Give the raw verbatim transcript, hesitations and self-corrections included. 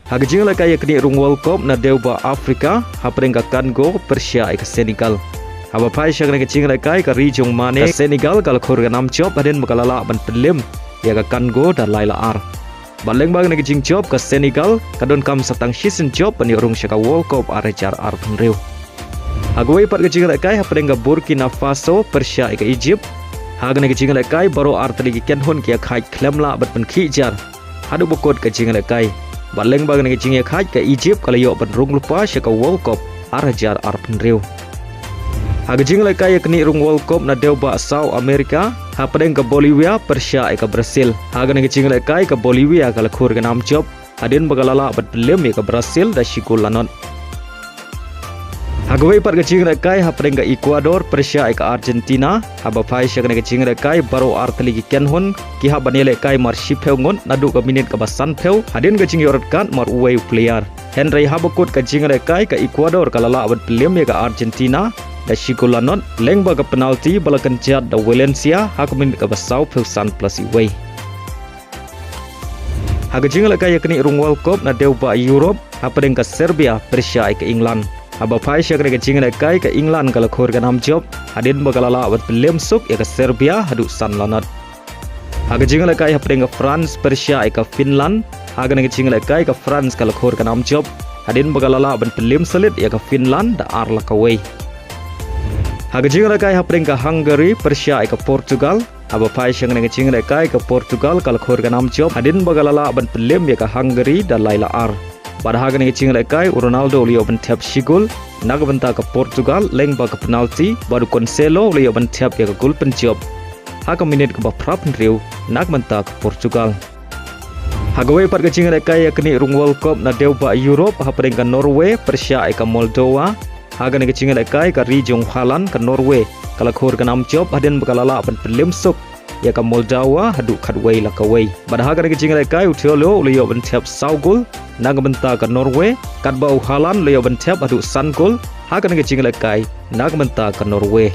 Ha ka jinglehkai ïa ka knieh rung World Cup na dewbah Africa, hapdeng ka Congo pyrshah ïa ka Senegal. Haba phai sha kane ka jinglehkai, ka ri jong Mane, ka Senegal ka la khur ka nam jop hadien ba ka la lah ban pynlem ïa ka Congo da lai la ar. Bad lyngba kane ka jingjop, ka Senegal ka donkam sa tang shisien jop ban ïoh rung sha ka World Cup ar hajar arphew hynriew. Ha kawei pat ka jinglehkai, hapdeng ka Burkina Faso pyrshah ïa ka Egypt. Ha kane ka jinglehkai, baroh artylli ki kynhun ki ïakhaid khlem lah ban pynkhih jar haduh ba kut ka jinglehkai. Bad lyngba kane ka jingïakhaid, ka Egypt ka la ïoh ban rung lypa sha ka World Cup ar hajar arphew hynriew. Ha ka jinglehkai ïa ka knieh rung World Cup na dewbah South America, hapdeng ka Bolivia pyrshah ïa ka Brazil. Ha kane ka jinglehkai, ka Bolivia ka la khur ka nam jop hadien ba ka la lah ban pynlem ïa ka Brazil da shi gol la nod. Ha kawei pat ka jinglehkai, hapdeng ka Ecuador pyrshah ïa ka Argentina. Haba phai sha kane ka jinglehkai, baroh artylli ki kynhun ki hap ban ïalehkai mar shiphew ngut naduh ka minit kaba sanphew hadien ka jingïoh red card mar uwei u player. Hynrei haba kut ka jinglehkai, ka Ecuador ka la lah ban pynlem ïa ka Argentina da shi gol la nod lyngba ka penalti ba la kynjat da Valencia ha ka minit kaba sawphew san plus uwei. Ha ka jinglehkai ïa ka knieh rung World Cup na dewbah Europe, hapdeng ka Serbia pyrshah ïa ka England. Haba phai sha kane ka jinglehkai, ka England ka la khur ka nam jop hadien ba ka la lah ban pynlem suk ïa ka Serbia haduh san la nod. Ha ka jinglehkai, hapdeng ka France pyrshah ïa ka Finland. Ha kane ka jinglehkai, ka France ka la khur ka nam jop hadien ba ka la lah ban pynlem syllit ïa ka Finland da ar la kawei. Ha ka jinglehkai, hapdeng ka Hungary pyrshah ïa ka Portugal. Haba phai sha kane ka jinglehkai, ka Portugal ka la khur ka nam jop hadien ba ka la lah ban pynlem ïa ka Hungary da lai la ar. Bad ha kane ka jinglehkai, u Ronaldo u la ïoh ban thep shi gol na ka bynta ka Portugal lyngba ka penalti, bad u Cancelo u la ïoh ban thep ïa ka gol pynjop ha ka minit kaba phraphew hynriew na ka bynta ka Portugal. Ha kawei pat ka jinglehkai ïa ka knieh rung World Cup na dewbah Europe, hapdeng ka Norway pyrshah ïa ka Moldova. Ha kane ka jinglehkai, ka ri jong u Haaland, ka Norway ka la khur ka nam jop hadien ba ka la lah ban pynlem suk ïa ka Moldova haduh khatwei la kawei. Bad ha kane ka jinglehkai, u Thiago u la ïoh ban thep saw gol na ka bynta ka Norway, katba u Haaland u la ïoh ban thep haduh san gol ha kane ka jinglehkai na ka bynta ka Norway.